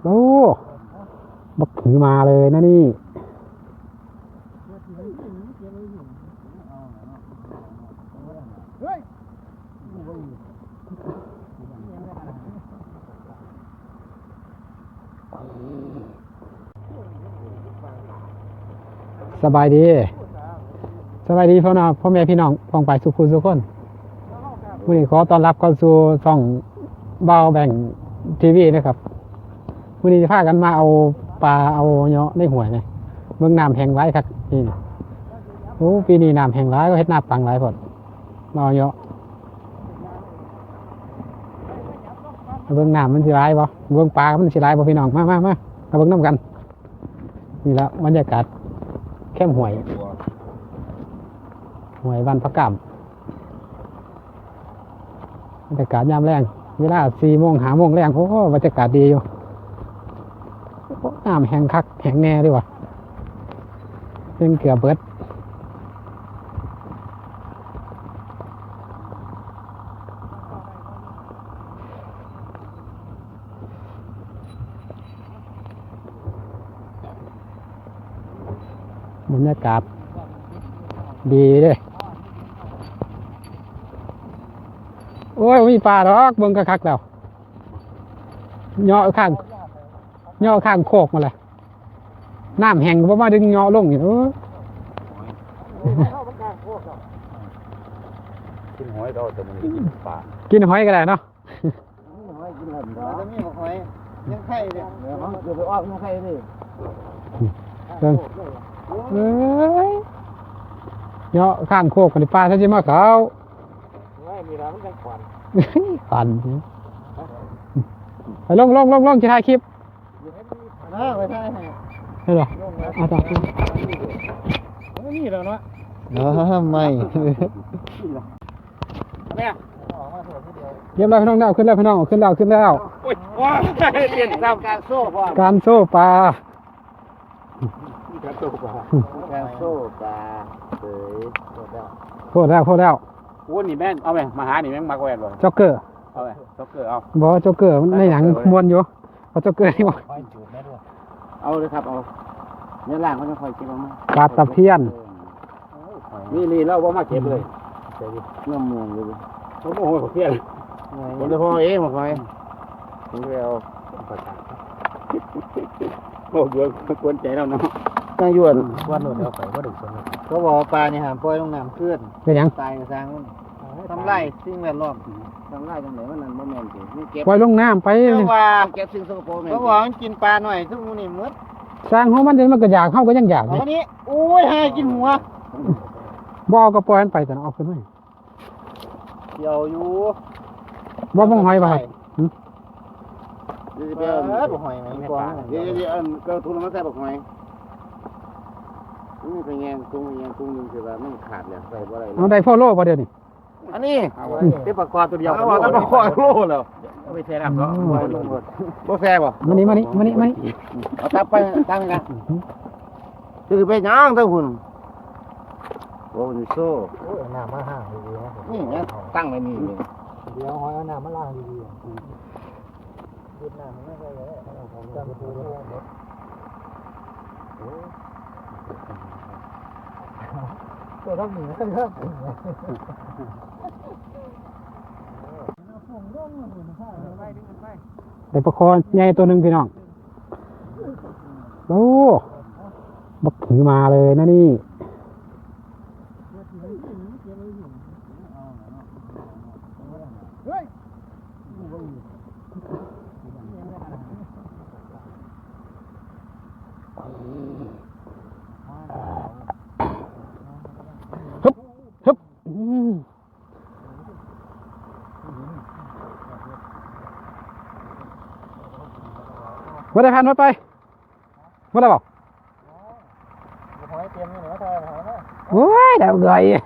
ໂອ້ ບັກຖືມາເລີຍນະນີ້. ສະບາຍດີ ສະບາຍດີພໍ່ນ້ອງ ພໍ່ແມ່ພີ່ນ້ອງປ້ອງປາຍສູ່ຜູ້ສູ່ຄົນ. ມື້ນີ້ຂໍຕ້ອນຮັບເຂົ້າສູ່ຊ່ອງບ່າວແບງທີວີນະຄັບ. ມື້ນີ້ຈະພາກັນມາເອົາປາເອົາເຍາະໃນຫ້ວຍນະ. ເບິ່ງນ້ຳແຫ້ງຫຼາຍຄັກປີນີ້. ໂອ້ ປີນີ້ນ້ຳແຫ້ງຫຼາຍ ເຂົາເຮັດນາປັງຫຼາຍໂພດ. ມາເອົາເຍາະ ເບິ່ງນ້ຳມັນຊິຫຼາຍບໍ່ ເບິ່ງປາມັນຊິຫຼາຍບໍ່ພີ່ນ້ອງ. ມາ ມາ ມາ ມາເບິ່ງນຳກັນ. ນີ້ລະບັນຍາກາດແຄມຫ້ວຍ ຫ້ວຍບ້ານພະກາມ. ບັນຍາກາດຍາມແລງ ເວລາສີ່ໂມງ ຫ້າໂມງແລງ. ໂອ້ ບັນຍາກາດດີຢູ່. ໂອ້ ນ້ຳແຫ້ງຄັກແຫ້ງແນ່ເດ້ຫວາ ເຮັງເກືອບເບິດ. ບັນຍາກາດດີເດ້. ໂອ້ຍ ບໍ່ມີປາດອກ ເບິ່ງຄັກໆແລ້ວ ເຍາະຂ້າງ ເຍາະຂ້າງໂຄກມາແລ້ວ. ນ້ຳແຫ້ງກໍບໍ່ມາດຶງເຍາະລົງນີ້. ໂອ້ຍ ກິນຫອຍກໍເອົາ ແຕ່ມື້ນີ້ກິນປາ ກິນຫອຍກໍໄດ້ເນາະ. ກິນຫອຍກິນເຫັນດອກ ແຕ່ມີບັກຫອຍຍັງໄຂ່ເດ້. ເອີ ມັນຄືໄປອອກຍັງໄຂ່ເດ້. ເບິ່ງ ເອີຍ ເຍາະຂ້າງໂຄກນີ້ ປາຊະຊິມາເຂົ້າ. ໂອ້ຍ ນີ້ລະມັນຈັງຂວັນ ຂວັນ. ໄປລົງ ລົງ ລົງ ລົງ ຊິຖ່າຍຄລິບ. ເອີ ໄປຖ່າຍໃຫ້ ເຫັນບໍ່? ເອົາຕໍ່ ບໍ່ມີແລ້ວເນາະ. ເອີ ໄໝ້ ແມ່ ຮຽບຮ້ອຍພີ່ນ້ອງ ເອົາຂຶ້ນແລ້ວພີ່ນ້ອງ ເອົາຂຶ້ນແລ້ວ ຂຶ້ນແລ້ວ. ໂອ້ຍ ໂອ້ຍ ປ່ຽນຊ້ຳ ການໂຊ ການໂຊປາ ການໂຊປາ ການໂຊປາເສີຍ. ໂພດແລ້ວ ໂພດແລ້ວ ໂພດແລ້ວ. ໂອ້ ນີ້ແມ່ນ ເອົາແມ່ ມາຫານີ້ແມ່ນມັກແມ່ນບໍ່? ຈັອກເກີ ເອົາແມ່ ຈັອກເກີ ເອົາ ບໍ່ ຈັອກເກີໃນຫຍັງມ່ວນຢູ່. ເອົາຈັອກເກີນີ້ບໍ່? ເອົາເລີຍຄັບ ເອົາ ແນວລ່າງເຂົາຈະຄ່ອຍເກັບເອົາມາ. ປາຕະພຽນ ນີ້ ນີ້ລາວບໍ່ມາເກັບເລີຍ. ນ້ຳມ່ວນເລີຍ ໂອ້ໂຫ ປາຕະພຽນ ບໍ່ໄດ້ພໍເອງ ບໍ່ຄ່ອຍ ເອົາ ໂອ້ ຢວນກວນໃຈລາວເນາະ. ນາຍຢວນ ກວນໂລດ ເອົາໄປບໍ່ໄດ້ສົນ. ເຂົາບອກວ່າປານີ້ຫ້າມປ່ອຍລົງນ້ຳຄືນ. ເປັນຫຍັງ? ຕາຍກໍຊ່າງມັນ. ທຳລາຍສິ່ງແວດລ້ອມ. ທຳລາຍຈັ່ງໃດ? ມັນນັ້ນບໍ່ແມ່ນຕິ ມັນເກັບ ປ່ອຍລົງນ້ຳໄປ. ເພາະວ່າເກັບສິ່ງສົກປົກແມ່ນ. ເພາະວ່າມັນກິນປານ້ອຍຊຸມມື້ນີ້ໝົດ. ຊ່າງຂອງມັນເດ ມັນກໍຢາກ ເຮົາກໍຍັງຢາກ. ເອົານີ້ ໂອ້ຍ ຫາກິນຫົວ. ບໍ່ເອົາກໍປ່ອຍມັນໄປຊັ້ນ ເອົາຂຶ້ນມາ. ຊິເອົາຢູ່ ບໍ່ ບັກຫອຍບໍ່? ຫຶ? ເດີ ເອົາບັກຫອຍມາກ່ອນ. ເດ ເດີ ອັນເກົ່າທຸງມາໃສ່ບັກຫອຍ. ມັນໄປແຍງທຸງ ແຍງທຸງໜຶ່ງ ຄືວ່າມັນຂາດແລ້ວ ໃສ່ບໍ່ໄດ້. ເອົາໄດ້ພໍໂລບໍ່ດຽວນີ້? ອັນນີ້ ເອົາໄວ້ ເປັນປາຄອດຕົວດຽວ ເອົາປາຄອດໂລແລ້ວ ເອົາໄປແຊ່ນ້ຳເນາະ. ບໍ່ແຊ່ບໍ່? ມານີ້ ມານີ້ ມານີ້ ມານີ້ ເອົາຕັກໄປ ຕັ້ງນີ້ນະ. ຄືໄປຫຍັງທາງພຸ້ນ? ໂອ້ ນີ້ໂຊ ໂອ້ຍ ເອົານ້ຳມາຫ້າງດີໆນະ. ນີ້ນະ ຕັ້ງໄວ້ນີ້ ນີ້ ດຽວຫອຍເອົານ້ຳມາລ້າງດີໆ. ເຮັດນ້ຳມັນໄດ້ແລ້ວ ເອົາຂອງຈຳໂພດ. ໂອ້ ຕົວເທົ່ານີ້ນະ. ໄດ້ປາຄໍໃຫຍ່ຕົວໜຶ່ງພີ່ນ້ອງ. ໂອ້ ບັກຖືມາເລີຍນະນີ້. ຮຶບ ຮຶບ ອືມ ບໍ່ໄດ້ພັນ ໝົດໄປ ໝົດແລ້ວບໍ່? ໂອ້ຍ ດາວເອີຍ.